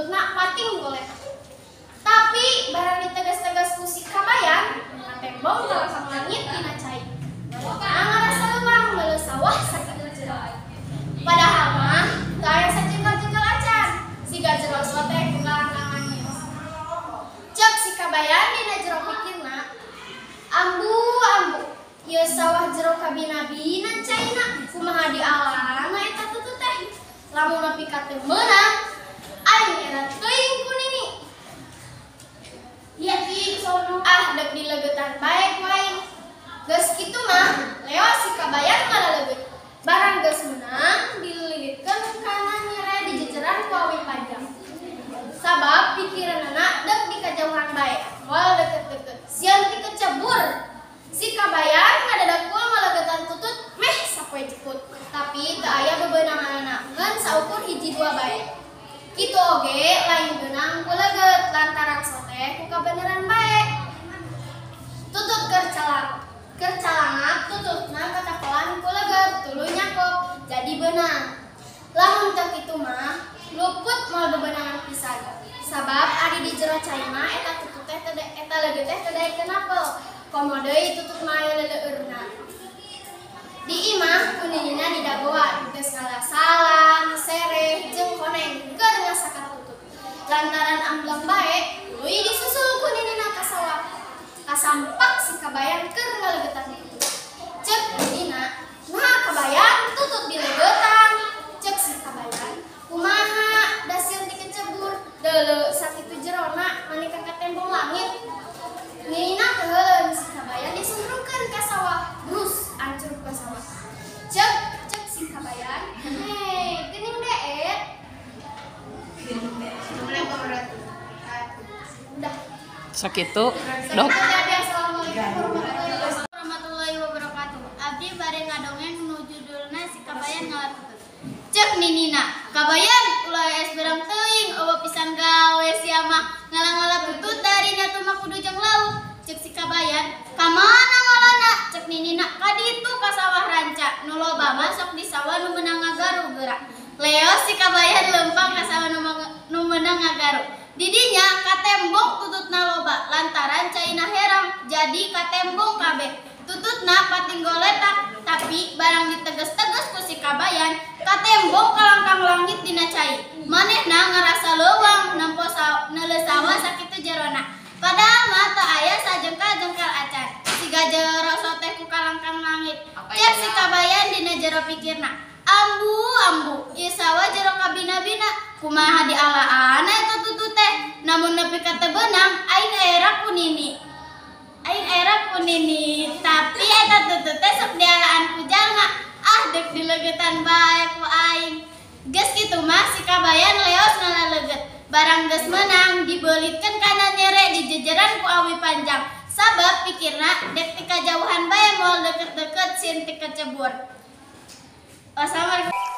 Tututna pating goletak. Tapi barang ditegas-tegas ku si Kabayan, katembong kalangkang langit dina cai. Nah, ngarasa leuwang meuleuh sawah sakitu jero. Padahal mah teu aya sajengkal-jengkal acan, siga jero sote ku kalangkang langit. Cek si Kabayan dina jero pikirna, ambu ambu, ieu sawah jero kabina-bina caina, kumaha dialana eta tutut teh. Lamun nepi ka teu meunang, aing era teuing ku nini. Iya ki sono. Ah, dek dilegetan bae ku aing. Geus kitu mah, leos si Kabayan ngalaleget. Barang geus meunang, dililitkeun kana nyere dijejeran ku awi panjang. Sabab pikiranana dek dikajauhan bae, moal deket-deket. Sieun tikecebur. Si Kabayan ngadadakul ngalegetan tutut meh sapoe jeput. Tapi teu aya bebeunanganana, ngan saukur hiji dua bae. Kitu oge lain beunang ku leget lantaran soteh ku kabeneran bae. Tutut keur calangap tututna katakolan ku leget tuluy nyakop jadi beunang. Lamun teu kitu mah luput moal bebeunangan pisan. Sabab ari di jero cai mah eta tutut teh eta leget teh teu daekeun napel. Komo deui tutut mah aya leleueurna. Di imah ku ninina didagoan geus ngala salam, sereh jeung koneng keur ngasakat tutut. Lantaran ambleng bae, tuluy disusul ku ninina ka sawah. Kasampak si Kabayan keur ngalegetan tutut. Cek ninina, "Nah Kabayan, tutut dilegetan." Cek si Kabayan, "Kumaha da sieun tikecebur, deuleu sakitu jerona mani ka katembong langit." Ninina keuheuleun si Kabayan disundrungkeun ka sawah, brus ancur ka sawah. Cek cek si Kabayan, "Hei, geuning deet." Udah. Sakitu, dok. Assalamualaikum warahmatullahi wabarakatuh. Abdi bade ngadongeng nu judulna si Kabayan ngala tutut. Cek ninina, "Kabayan ulah es berang teuing, eueuh pisan gawe sia mah ngala-ngala tutut dari nyatu mah kudu jeung lauk." Cek si Kabayan, "Ka mana ngalana?" Cek ninina, "Ka ditu ka sawah ranca, nu loba mah sok di sawah nu meunang ngagaru geura." Leos si Kabayan leumpang ka sawah nu meunang ngagaru. Didinya katembong tututna loba lantaran caina herang jadi katembong kabeh. Tututna pating goletak tapi barang diteges-teges ku si Kabayan katembong kalangkang langit dina cai. Manehna ngarasa leuwang nempo neuleuh sawah sakitu jerona. Padahal mah teu aya sajengkal-jengkal acan. Siga jero soteh ku kalangkang langit. Cek si Kabayan dina jero pikirna, ambu ambu, ieu sawah jero kabina-bina. Kumaha dialaana eta tutut teh. Namun nepi ka teu beunang aing era ku nini. Aing era ku nini, tapi eta tutut teh sok dialaan ku jalma. Ah, dek dilegetan bae ku aing. Geus kitu mah si Kabayan leos ngalaleget. Barang geus meunang dibeulitkeun kana nyere dijejeran ku awi panjang. Sabab pikirna dek tikajauhan bae moal deket-deket sieun tikecebur. Wassalamualaikum.